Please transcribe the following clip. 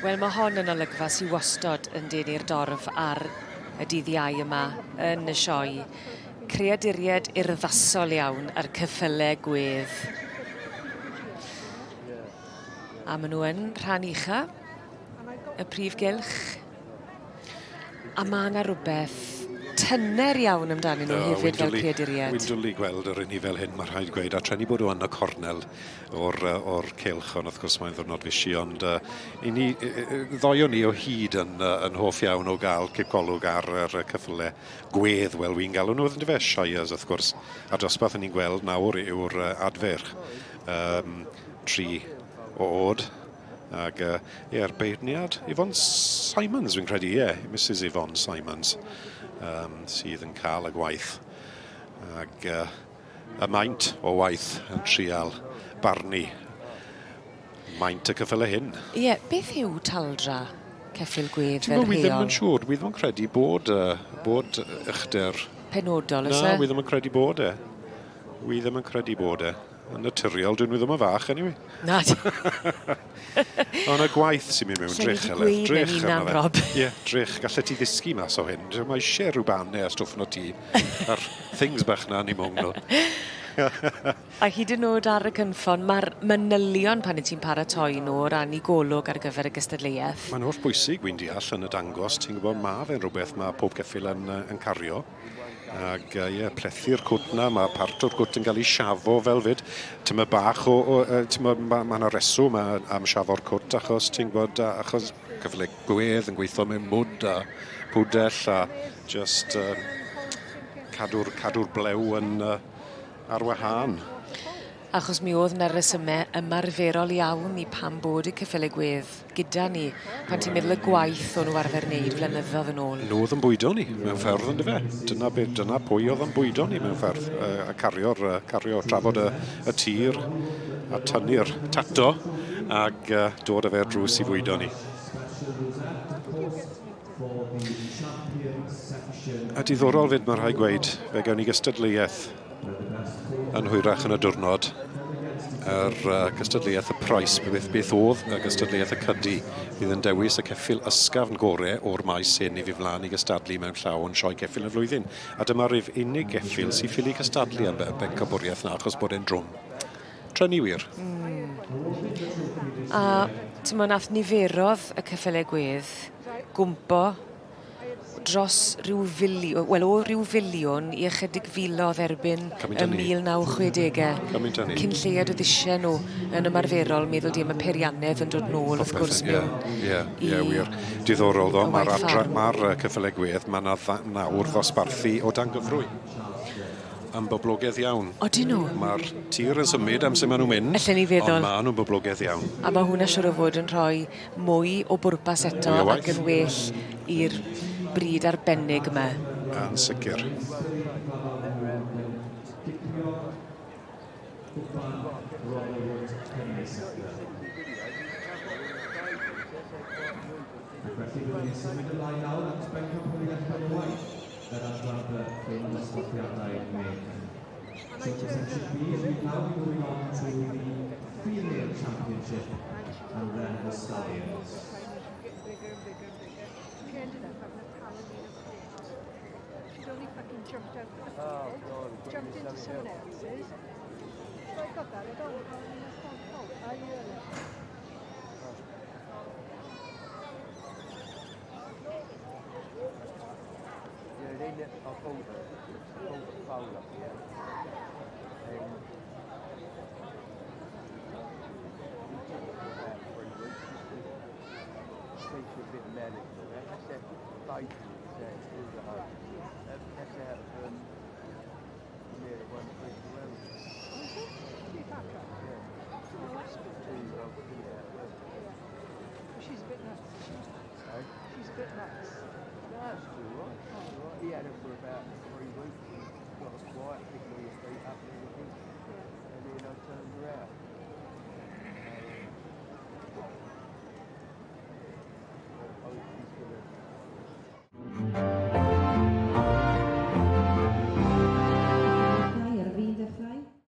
Wel, mae hon yn olygfa sy'n wastod yn denu'r dorf ar y dydd Iau yma yn y sioe. Creaduriaid urddasol iawn a'r ceffyle gwedd. A maen nhw yn rhan ucha y prif gylch. A ma' 'na rwbeth tyner iawn amdanyn nhw hefyd fel creaduriaid. Wy'n dwli gweld yr un fel hyn, mae rhaid gweud, a treni bod o yn y cornel o'r, or cylch, ond wrth gwrs mae'n ddwrnod fishi, ond uh, i ni, ddoi o'n ni o hyd yn, yn hoff iawn o gael cipolwg ar yr cyffyle gwedd, wel wy'n galw nhw, yndyfe, Shires wrth gwrs, a dosbarth ni'n gweld nawr yw'r adferch, 3 o oed. Ac ie, yr beirniad, Yvonne Simons, fi'n credu, ie, Mrs Yvonne Simons, sydd yn cael y gwaith. Ac y maint o waith yn trial barnu maint y ceffylau hyn. Ie, beth yw taldra ceffyl gwedd fel rheol? Wi ddim yn siŵr, wi ddim yn credu bod, bod uchder... Penodol, oes e? Na, wi ddim yn credu bod e. Wi ddim yn credu bod e. Yn naturiol, dyn nhw ddim yn fach, anyway. Na. Ond y gwaith sy'n mynd mewn, drych, Heledd, drych. Hunan, Rob. Ie, drych. Gallet ti ddysgu mas o hyn. Mae eisiau rhyw banau a stwff no ti. A'r things bach na ni mwng nhw. A hyd yn oed ar y cynffon, mae'r manylion pan wyt ti'n paratoi nhw o ran i golwg ar gyfer y gystadleuaeth. Mae'n holl bwysig, wy'n deall, yn y dangos. Ti'n gwybod, mae fe'n rhywbeth mae pob ceffyl yn, yn cario. Ac ie, yeah, plethu'r cwt na, mae part o'r cwt yn cael ei siafo fel fyd. Tyma bach o, o tyma, mae ma yna reswm am siafo'r cwt achos ti'n gwybod, achos cyfle gwedd yn gweithio mewn mwd a pwdell a just cadw'r cadw blew yn ar wahân. Achos mi oedd 'na resyme ymarferol iawn i pam bod y ceffyle gwedd gyda ni, pan ti'n meddwl y gwaith o'n nhw arfer wneud flynyddoedd yn ôl. Nhw oedd yn bwydo ni, mewn ffordd, yn dyfe? Dyna, be, dyna pwy oedd yn bwydo ni mewn ffordd, a cario'r, cario, trafod y, y tir, a tynnu'r tato, ac dod â fe ar drws i fwydo ni. A diddorol fyd, mae rhaid gweud, fe gawn ni gystadleuaeth yn hwyrach yn y diwrnod yr uh, gystadleuaeth y Price, beth, beth oedd y gystadleuaeth y Cydi, fydd yn dewis y ceffyl ysgafn gore o'r maes hyn i fi flaen i gystadlu mewn llaw yn sioe ceffyl y flwyddyn. A dyma'r unig geffyl sy'n ffili cystadlu am bencampwriaeth na, achos bod e'n drwm. Treni wir. A ti'n mo, nath niferodd y ceffylau gwedd gwmpo dros ryw filiwn, wel o ryw filiwn i ychydig filodd erbyn y 1960au. Cymaint â 'ny. Cyn lleied oedd isie nhw yn ymarferol, meddwl di am y peiriannedd yn dod nôl wrth gwrs mewn Ie, ie, wir. Diddorol ddo, mae'r adra, mae'r ceffyle gwedd, mae yna nawr ddosbarthu o dan gyfrwy. Yn boblogaidd iawn. Odyn nhw? Mae'r tir yn symud am sut maen nhw'n mynd. Allen ni feddwl. Ond maen nhw'n boblogaidd iawn. A mae hwnna siŵr o fod yn rhoi mwy o bwrpas eto ac yn well i'r bryd arbennig yma. Yn sicr. Ac felly byddwn ni'n symud ymlaen nawr at bencampwriaeth benywaidd yr adran B cyn dosbarthiadau meirch. So to section B, we now be moving on to the female championship and then the stallions. Jumped into someone else's. So I got that. I don't I Yeah, they let I pulled it. Pulled the foul up here. And we took it for about 3 weeks just to teach her a bit of management. That's that basically that's out of that's out of near the one